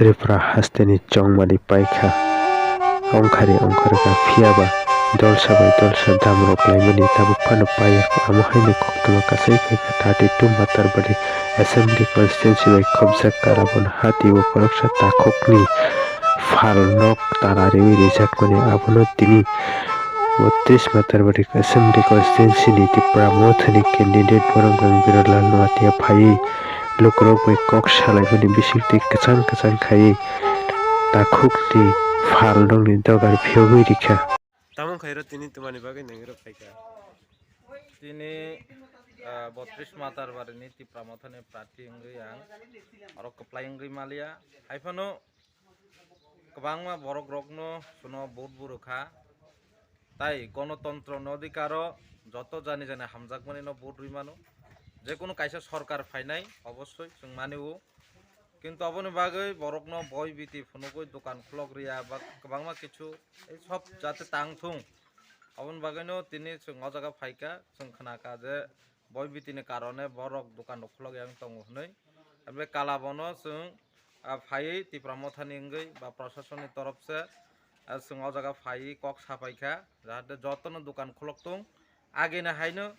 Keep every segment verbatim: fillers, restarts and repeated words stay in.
Tripura hasteni chongmani paikha, ongkhari ongkharkha, phiyaba dolsa bai dolsa damrok laimani tabuk phano paiya. Amo haino koktwma kasai phaikha, thirty two Matarbari Assembly Constituency bai khobjak Kalabon hati o khoroksa takhukni phalnok tara riwi rijakmani, abono tini botris Matarbari Assembly Constituency ni Tipra Mothani candidate borok Birolal Noatia phaiwi lukurok bai kok salaimani bisingtwi kwchang kwchang khaiwi takhukni phalnokni dogar phiyogwi rikha. Tamo khairo tini twmani bagwi nangiro phaikha. Tini, ah, botris Matarbari ni Tipra Mothani prarthi wngwi ang oro kwplai wngwi maliya. Haiphano kwbangma borok rokno chwngno vote bo rwkha. Tai gonotontro ni odhikaro joto jani jani hamjakmani no vote rwi mano. Jekunu kaisa sorkar phainai obossoi chwng mani o. Kintu aboni bagwi borokno boi biti phunugwi dokan khulok riya ba kwbangma kichu ei sob jate tang thung. Aboni bagwino tini chwng o jaga phaikha, chwng khnakha je boi biti ni karone borok dokan rok khulok yang tongo hwnwi. Aboni Kalabono chwng, ah, phaiwi Tipra Mothani wngwi ba proshasonni torop se, ah, chwng o jaga phaiwi kok sapaikha, jahate jotono dokan khulok tung. Agini haino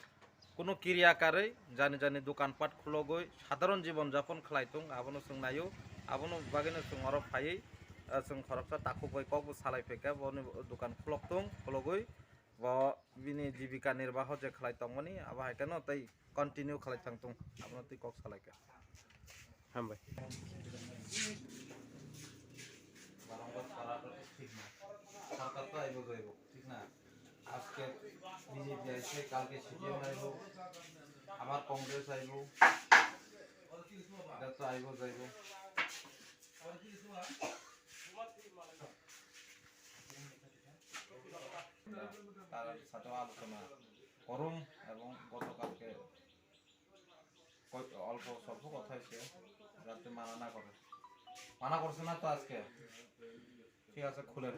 kuno kiriya karwi jani jani dokan pat khulogwi sadharon jibon japon khlai tung, abono chwng naio. Abono bagwino chwng oro phaiwi, ah, chwng khoroksa takhuk bai kokbo salai phaikha, boni dokan khulok tung, khulogwi bo bini jibika nirbaho je khlai tongmani, abo hai kheno tei continue khlai thang tung, abono tei kok salaikha. Hambai. বারংবার করাটা তো ঠিক না। সরকার তো আইবো যাইবো, ঠিক না? আজকে বিজেপি আইছে, কালকে সিপিএম আইবো, আবার কংগ্রেস আইবো। এটা তো আইবো যাইবো। তার সাথে আলোচনা করুম এবং গতকালকে কয়-, অল্প স্বল্প কথা হয়েছে, যাতে মানা না করে। মানা করছে না তো আজকে? ঠিক আছে, খুলেন।